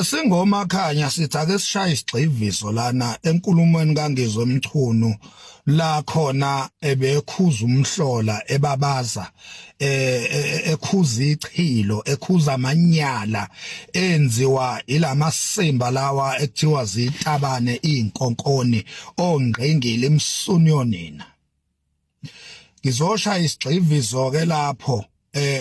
Singomakhanya sithi ake sishaye isigxiviso lana enkulumweni kaNgizwe Mchunu la khona ebekhuza umhlola ebabaza ekhuza ichilo ekhuza amanyala enziwa ilamasimba lawa ekuthiwa zitabane inkonkoni ongqingili imsuniyonina. Ngizoshaya isigxivizo ke lapho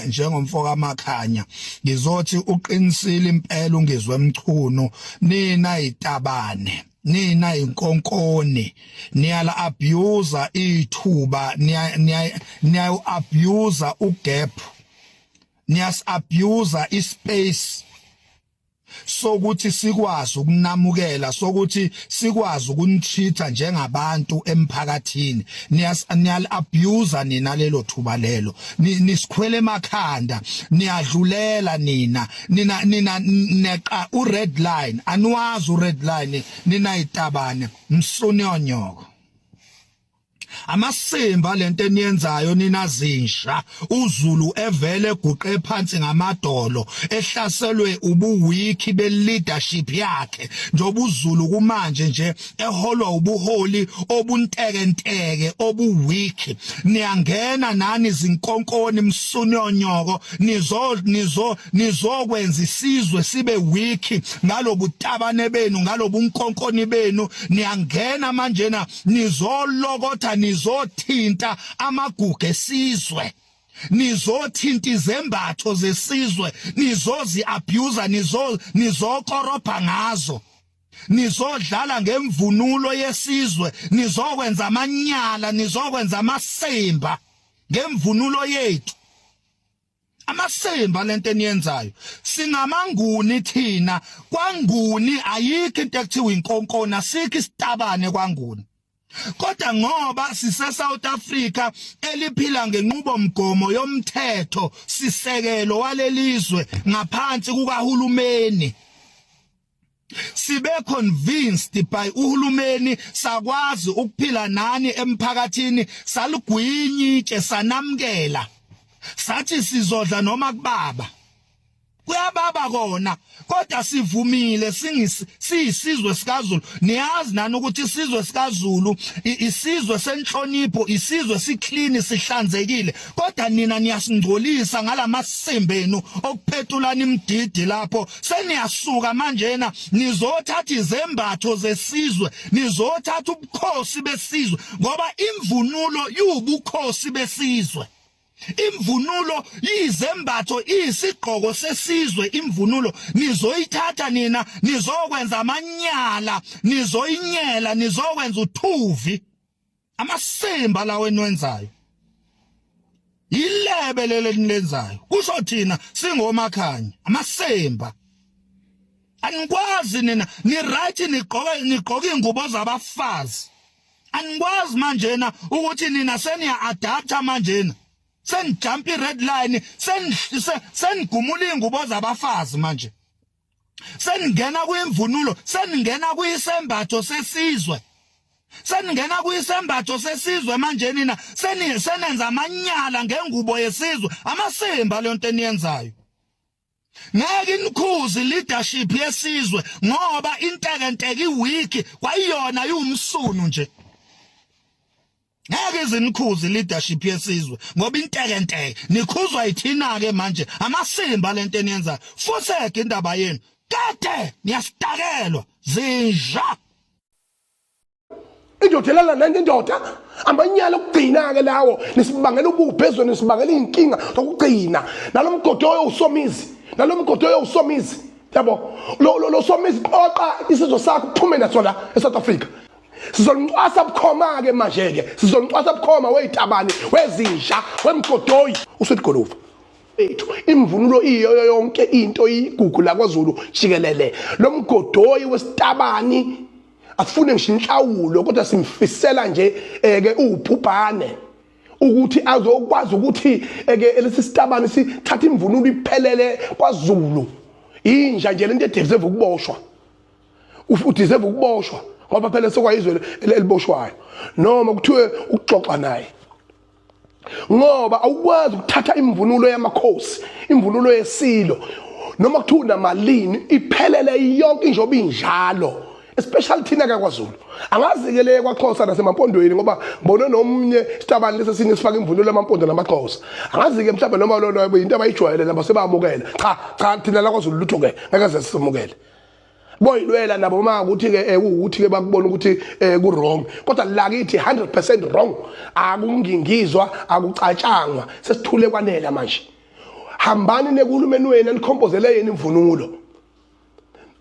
njengomfo kaMakhanya, ngizothi uqinisile impela uNgizwe Mchunu. Nina itabane, nina inkonkoni, niyala abuse ithuba, niya niya abuse ugap, niyas abuse ispace sokuthi sikwazi ukunamukela, sokuthi sikwazi ukunitreat njengabantu emphakathini. Niyal abuse nina lelo thuba lelo, nisikhwele emakhanda, niyadlulela nina. Nina neqa u red line, aniwazi u red line nina itabane msunyonyoko. Amasimba lento eniyenzayo nina zinsha, uZulu evele eguqe phansi ngamadolo ehlaselwe ubuwiki be leadership yakhe, njengoba uZulu kumanje nje eholwa ubuholi obuntekenteke obuweak. Niyangena nani izinkonkoni msunyonyoko, nizo nizokwenza isizwe sibe weak ngalobutabane benu, ngalobunkonkoni benu. Niyangena manjena nizolokotha, nizothinta amagugu esizwe, nizothinta izembatho zesizwe, nizozi abuse, nizokorobha ngazo, nizodlala ngemvunulo yesizwe, nizokwenza amanyala, nizokwenza amasimba ngemvunulo yethu. Amasimba lento eniyenzayo. Singamanguni thina kwaNguni, ayikho into ekuthiwa inkonkona, sikho isitabane kwaNguni. Kodwa ngoba sise South Africa eliphila ngenqubomgomo yomthetho sisekelo walelizwe ngaphansi kukahulumeni, sibe convinced by uhulumeni, sakwazi ukuphila nani emphakathini, salugwinyi itshe, sanamkela, sathi sizodla noma kubaba. Kuyababa kona, kodwa sivumile siyisizwe sikaZulu. Niyazi nani ukuthi isizwe sikaZulu isizwe senhlonipho, isizwe siclean, sihlanzekile, kodwa nina niyasingcolisa ngalamasimba enu okuphetulana imdidi. Lapho seniyasuka manjena nizothatha izembatho zesizwe, nizothatha ubukhosi besizwe, ngoba imvunulo iwubukhosi besizwe. Imvunulo yizembatho, iyisigqoko sesizwe imvunulo. Nizoyithatha nina, nizokwenza amanyala, nizoyinyela, nizokwenza uthuvi. Amasimba lawo eniwenzayo, ilebe leli enilenzayo, kusho thina singomakhanya. Amasimba, anikwazi nina, ni right, nigqoka ingubo zabafazi. Anikwazi manjena ukuthi nina seniya adapta manjena, senijump i-red line, senigumula ingubo zabafazi manje, seningena kwimvunulo, seningena kuyisembatho sesizwe, seningena kuyisembatho sesizwe manje nina, senenza amanyala ngengubo yesizwe. Amasimba leyo nto eniyenzayo. Ngeke inikhuzi leadership yesizwe ngoba intekenteke iweak kwayiyona, iwumsunu nje. Ngeke izinikhuzi leadership yesizwe ngoba intekenteke. Nikhuzwa yithina ke manje. Amasimba lento eniyenzayo. Fuseke indaba yenu kade niyasitakelwa zinja. Indoda elala nenye indoda, amanyala okugcina-ke lawo. Nisibangela ubuphi ezweni, nisibangela iy'nkinga zokugcina. Nalo mgodi oyo usomizi, nalo mgodi oyo usomizi, yabo lo somizi. Qoqa isizwe sakho uphume naso la e-South Africa. Sizoncwasa bukhoma-ke manje-ke, sizoncwasa bukhoma weyitabane, wezinja, wemgodoyi, usweet goluva ethu. Imvunulo iyoyo yonke into iyigugu lakwaZulu jikelele. Lo mgodoyi wesitabani asifune ngisho inhlawulo, kodwa simfisela nje eke ubhubhane ukuthi azokwazi ukuthi eke lesi sitabani sithatha imvunulo iphelele kwaZulu. Inja nje lento edeserve ukuboshwa, udeserve ukuboshwa ngoba phela sekwayizwe eliboshwayo noma kuthiwe ukuxoxa naye, ngoba awukwazi ukuthatha imvunulo yamakhosi, imvunulo yesilo. Noma kuthiwa unamalini, iphelele yonke njengoba injalo, especially thina ke kwaZulu. Angazi ke le kwaXhosa nasemampondweni, ngoba ngibone nomnye sitabani lesi sinye sifaka imvunulo yamampondo namaXhosa. Angazi ke mhlawumbe noma lolo into abayijwayele nabo sebamukela. Cha cha, thina la kwaZulu lutho ke ngeke ze simukele. Boyilwela nabo uma ukuthi ke ukuthi ke bakubona ukuthi ku wrong, kodwa la kithi 100% wrong. Akungingizwa, akucatshangwa, sesithule kwanela manje. Hambani nekuhulumeni wenu nikhombozele yena imvunulo.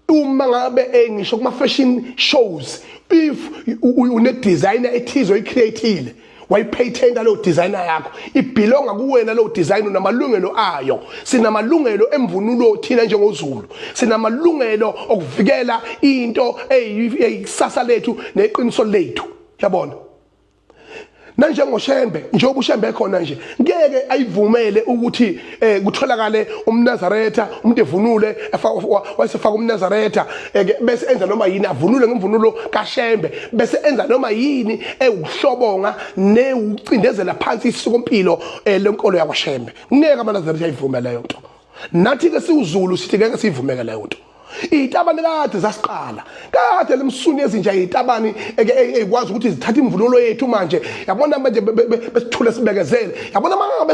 Uma ngabe ngisho kuma fashion shows, if une designer ethize oyicreateile, wayipatenta leyo designer yakho, ibelonga kuwena leyo design, unamalungelo ayo. Sinamalungelo emvunulo thina njengoZulu, sinamalungelo okuvikela into eyikusasa lethu neqiniso lethu, yabona. Nanjengoshembe, njengoba uShembe ekhona nje, ngeke ayivumele ukuthi kutholakale umNazaretha, umuntu evunule wayesefaka umNazaretha, bese enza noma yini, avunule ngemvunulo kaShembe, bese enza noma yini ewuhlobonga newucindezela phansi isikompilo lenkolo yakwaShembe. Ngeke amaNazaretha ayivume leyo nto. Nathi ke siwuZulu sithi ngeke siyivumeke leyo nto. Izitabane kade zasiqala kade lemsuni ezinja, izitabane ekwazi ukuthi zithathe imvunulo yethu manje, yabona. Manje besithule sibekezele, yabona. Mangabe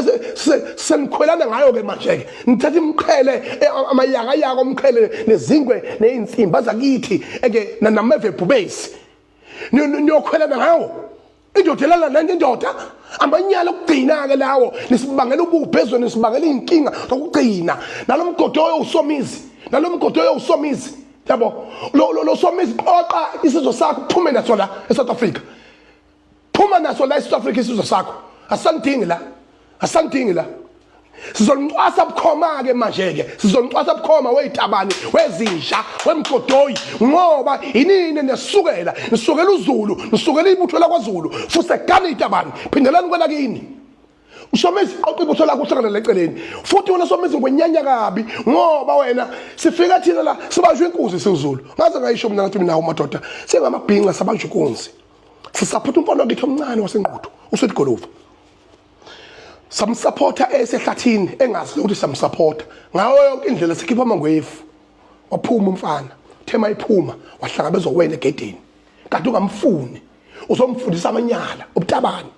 senikhwelana ngayo ke manje ke nithatha imqhele, amayakayaka omqhele nezingwe nezinsimba zakithi eke nameve bhubesi, niyokhwelana ngawo. Indoda elala nanye indoda, amanyala okugcina-ke lawo. Nisibangela ububha ezweni, nisibangela iy'nkinga zokugcina. Nalo mgodoyo usomizi, nalo mgodoyo usomizi, yabo. Lo somizi, qoqa isizwe sakho, uphume naso la e-South Africa. Phuma naso la e-South Africa isizwe sakho, asisanidingi la, asisanidingi la. Sizoncwasa bukhoma ke manje ke, sizoncwasa bukhoma wezitabani, wezinja, wemgodoyi, ngoba inini nesukela nisukela uZulu, nisukela ibutho lakwaZulu. Futhi itabani, phindelani kwelakini. Usomezi, qoqa ibutho lakho, uhlangane leceleni. Futhi wena Somizi, ngwenyanya kabi, ngoba wena sifika thina la sibanjwe inkunzi siwuZulu. Ngaze ngayisho mina, ngathi mina madoda, sengamabhinca, sabanjwa inkunzi. Sisaphutha umfana wakithi omncane waseNquthu, uSweet Goluva, samsupporta esehlathini, engazi ukuthi samsupporta ngayo yonke indlela. Sikhipha amangwevu, waphuma umfana. Thema iphuma, wahlangabezwa wena egedeni, kanti ungamfuni, uzomfundisa amanyala ubutabani.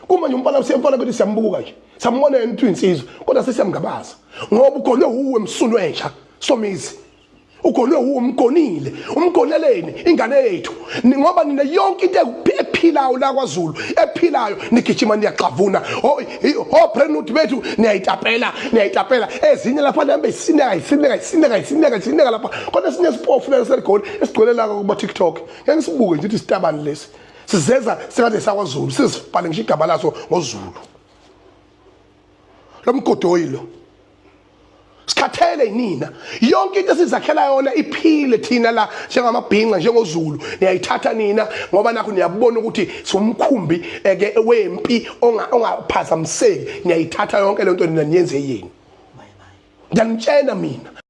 Kuma nje umfana, siyamfana ukuthi siyambuka nje, sambona yena ukuthi uyinsizwa, kodwa sesiyamngabaza ngoba ugonwe uwe, msunu entsha Somizi. Ugonwe uwe, umgonile, umgoneleni ingane yethu? Ngoba nina yonke into ephilayo la kwaZulu, ephilayo, nigijima niyaxavuna. O Brentwood bethu niyayitapela, niyayitapela ezinye lapha, nihambe isineka, isineka, isineka, isineka, isineka lapha. Kodwa esinye isipofu lelo seligoli esigcwele la kuma TikTok, ngeke sibuke nje ukuthi isitabani lesi sizeza sengathi sakwaZulu, sizibhale ngisho igama laso ngoZulu. Lo mgodoyi lo, sikhathele yinina. Yonke into esizakhela yona iphile thina la njengamabhinca, njengoZulu, niyayithatha nina, ngoba nakho niyabona ukuthi siwumkhumbi eke wempi ongaphazamiseki. Niyayithatha yonke lento nina, niyenze yini? Ngiyanitshena mina.